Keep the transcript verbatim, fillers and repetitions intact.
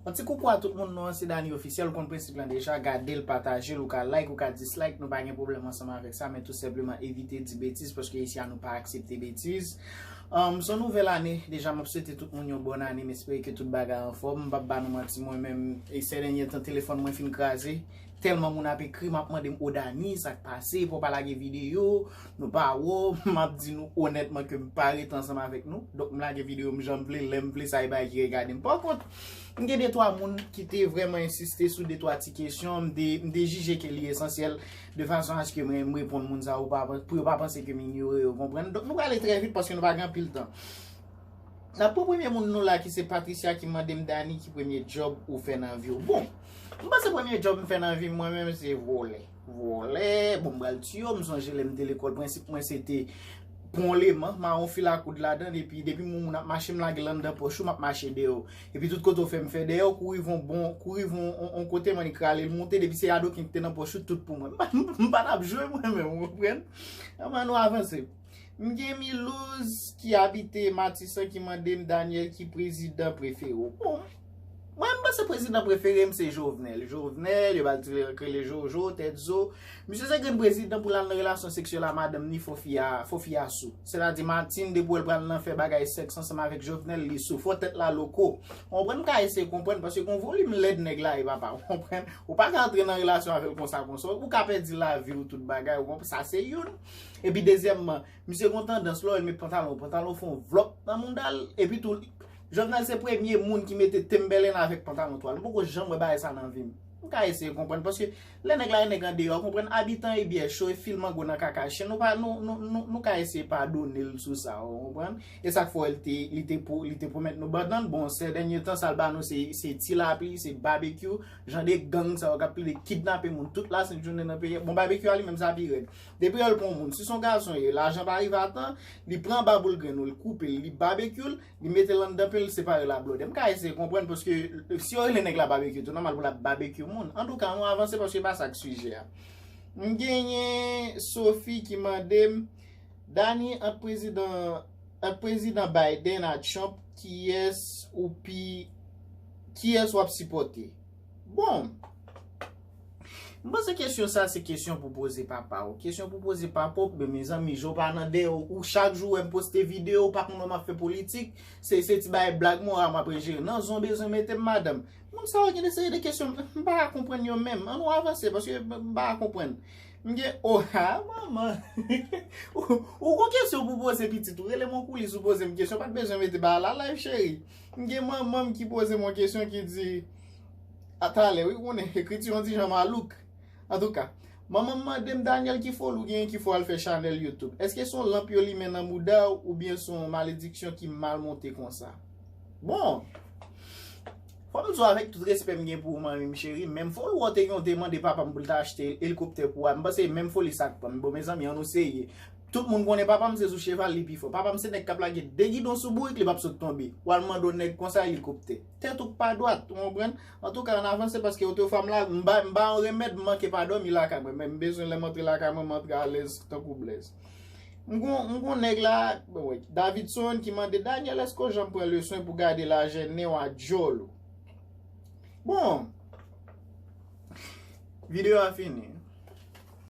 Yon ti koukou a tout moun, non an se Dany Officiel, ou konn prensip lan deja, gade l, pataje l, ou ka like, ou ka dislike, nou pa gen pwoblèm ansanm avèk sa, men tou senpleman evite di betiz, paske isi a nou pa aksepte betiz. Um, se yon nouvèl ane, deja m ap swete tout moun yon bòn ane, m espere ke tout bagay anfòm, m p ap ba nou manti, mwen menm, e sè dènye tan telefòn mwen fin kraze, tèlman moun ap ekri, m ap mande m, o Dany, sa k pase, pou w pa lage videyo, nou pa wè w, m ap di nou onètman ke m pa rete ansanm avèk nou, donk m lage videyo m jan m vle, lè m vle, sa e bagay ki regade m. Pakont, m gen de twa moun ki te vrèman ensiste sou de twa ti kesyon, m te, m te jije ke li esansyèl de fason aske mwen, m reponn moun sa yo pa, pou yo pa panse ke m inyore yo, konprann? Donk nou prale trè vit paske nou pa gen anpil tan. N ap pran premye moun nou la ki se Patricia ki mande m, Dany, ki premye djòb ou fè nan vi w? Bon, m panse premye djòb m fè nan vi m mwen menm se vòlè. Vòlè, bon, m pral tiye w, m sonje lè m te lekòl, prensip mwen se te pran yon leman, mare yon fil a koud ladan l, epi depi moun moun ap mache, m lage l anndan pòch ou, m ap mache dèyè w. Epi tout kote w fè, m fè dèyè w, kou rive yon bon, kou rive yon, yon, yon kote, m annik rale l monte, depi se adoken ki te nan pòch ou, tout pou mwen. M pa, m pa t ap jwe mwen menm, ou konprann? Ann nou avanse. M gen Milouz ki abite Matisan ki mande m, Daniel, ki prezidan prefere w? Bon, mwen, m panse prezidan prefere m se Jovenel. Jovenel, yo ba l ti rele Jojo, tèt zo. Misye se grenn prezidan pou l al nan relasyon seksyèl a madanm ni, fò fi a, fò fi a sou. Sètadi Martine, depi w wè l pral nan fè bagay sèks ansanm avèk Jovenel, li sou. Fò tèt la loko. Ou konprann, m ka eseye konprann, paske gon volim lèd nèg la ye, papa. Ou konprann? Ou pa ka antre nan relasyon avè l konsa, konsa. Ou ka pèdi lavi w, tout bagay, ou konprann? Sa se youn. Epi dezyèmman, misye gon tandans lè w wè l met pantalon, pantalon fè yon vlòp nan mouda l. Epi tou, Jovenel se premye moun ki mete Timberland avèk pantalon twal. M poko janm wè bagay sa nan vi m. M ka eseye konprann, paske lè nèg la e nèg andeyò, konprann, abitan e byè cho, e fil mango nan kaka chen, nou pa, nou, nou, nou, nou ka eseye padone l sou sa, ou konprann? E sa k fè w wè l te, li te, li te pwomèt nou bannan, bon, sè dènye tan, sa l ba nou se, se ti lapli, se babekyou, jan de gang sa yo k ap plede kidnape moun tout lasent jounen nan peyi a. Bon, babekyou a li menm sa pi rèd. Depi lè l pran yon moun, si se yon gason ye, lajan pa rive a tan, li pran baboul grenn ou, li koupe l, li babekyou l, li mete l anndan pen, li separe l a blòdè. M ka eseye konprann paske si yo rele nèg la babekyou, tou nòmal pou l ap babekyou moun. Antouka, nou avanse paske se pa sa k sijè a. M genyen Sophie ki mande m, Dany, ant prezidan, ant prezidan Biden a Trump, kiyès ou pi, kiyès w ap sipòte? Bon, m panse kesyon sa se kesyon pou poze papa w. Kesyon pou poze papa w, men mezanmi, jan w pa nan dèyè w, ou chak jou wè m poste videyo, ou pa konn wè m ap fè politik, se, se ti bagay blag mwen a m ap rejere. Nan zon bezwen mete m, madanm. Moun sa yo gen de seri de kesyon, m pa ka konprann yo menm. Ann nou avanse, paske m pa ka konprann. M gen, oh, ha, manman. Ou, ou gon kesyon pou poze pitit ou, rele m yon koulis ou poze m kesyon, pa t bezwen mete bagay la live, cheri. M gen manman m ki poze m yon kesyon ki di, a talè, wi, ou konnen, ekriti yon ti jan malouk. Antouka, manman m mande m, Daniel, ki foli w genyen ki fè w al fè chanèl YouTube? Èske se yon lanp yo limen nan mouda w oubyen se yon malediksyon ki mal monte konsa? Bon, fò m di w avèk tout respè m gen pou ou, manmi m cheri, menm foli w te gen, w te mande papa m pou l ta achte elikoptè pou ou a, m panse menm foli sa k pran m. Bon, mezanmi, ann nou serye. Tout moun konnen papa m se sou cheval li pi fò. Papa m se nèg k ap lage de gidon sou bourik, li p ap sot tonbe. W al mande yon nèg konsa elikoptè. Tèt ou k pa dwat, ou konprann? Antouka, ann avanse paske otrefwa m la, m ba, m ba yon renmèd, m manke pa dòmi lakay mwen, men m bezwen lè m antre lakay mwen, m antre alèz tankou blèz. M gon, m gon nèg la, bon, wi, Davidson ki mande, Daniel, èske w janm pran leswen pou gade lajè nen w a djòl ou? Bon, videyo a fini.